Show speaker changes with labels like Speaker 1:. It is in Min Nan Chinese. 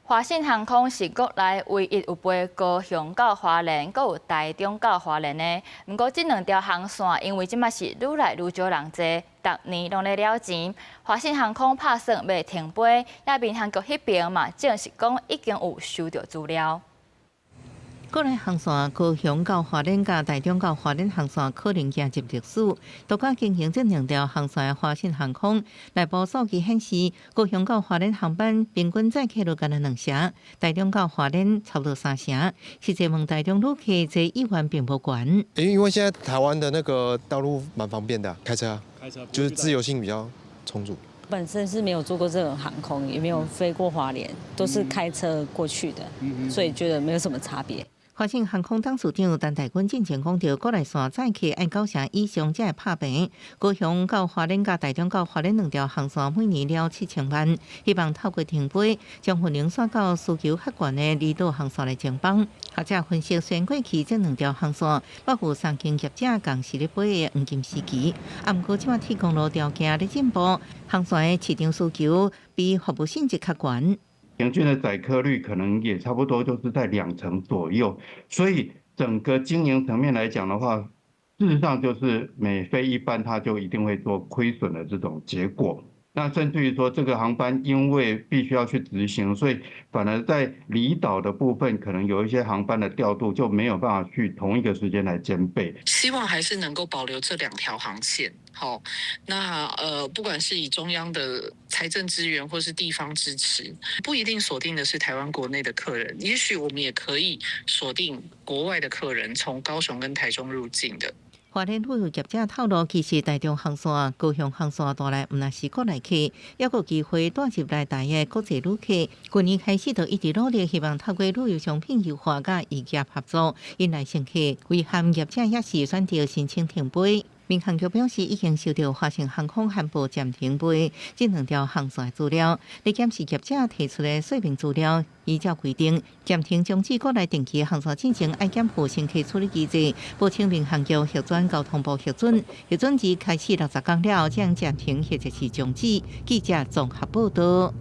Speaker 1: 華信航空是國內唯一有飛高雄到花蓮，閣有台中到花蓮的。毋過，這兩條航線因為這馬是愈來愈少人坐，逐年攏咧了錢。華信航空拍算欲停飛，也民航局彼邊嘛證實講已經有收著資料。
Speaker 2: 國內航線高雄到花蓮佮台中到花蓮航線可能行入歷史。獨家經營這兩條航線的華信航空內部數據顯示，高雄到花蓮航班平均載客率干焦兩成，台中到花蓮差不多三成。實際問台中旅客坐意願並無懸。
Speaker 3: 因為現在台灣的那個道路蠻方便的，開車，
Speaker 4: 開車
Speaker 3: 就是自由性比較充足。
Speaker 5: 本身是沒有坐過這種航空，也沒有飛過花蓮，都是開車過去的，所以覺得沒有什麼差別。
Speaker 2: 華信航空董事長陳大軍進前講著，國內線載客愛九成以上才會拍平。高雄到花蓮佮台中到花蓮兩條航線每年了7000萬，希望透過停飛，將運能徙到需求較懸的離島航線來增幫。學者分析，雖然過去這兩條航線，包括三間業者仝時咧飛的黃金時期，啊，毋過這馬鐵公路條件咧進步，航線的市場需求比服務性質較懸。
Speaker 6: 平均的載客率可能也差不多就是在2成左右，所以整個經營層面來講的話，事實上就是每飛一班，它就一定會做虧損的這種結果。那甚至於說，這個航班因為必須要去執行，所以反而在離島的部分，可能有一些航班的調度就沒有辦法去同一個時間來兼備。
Speaker 7: 希望還是能夠保留這兩條航線。好，那不管是以中央的財政資源，或是地方支持，不一定鎖定的是台灣國內的客人，也許我們也可以鎖定國外的客人，從高雄跟台中入境的。
Speaker 2: 花蓮旅遊業者透露，其實台中航線、高雄航線帶來毋但是國內客，猶閣有機會帶入來台的國際旅客。去年開始就一直努力，希望透過旅遊商品優化佮異業合作，引來乘客。遺憾業者也是選擇申請停飛。民航局表示，已經收到華信航空宣布暫停飛這兩條航線的資料，來檢視業者提出的說明資料。依照規定，暫停終止國內定期航線進前，愛檢附乘客處理機制，報請民航局核准交通部核准，核准日開始60天了後，將暫停或者是終止。記者綜合報道。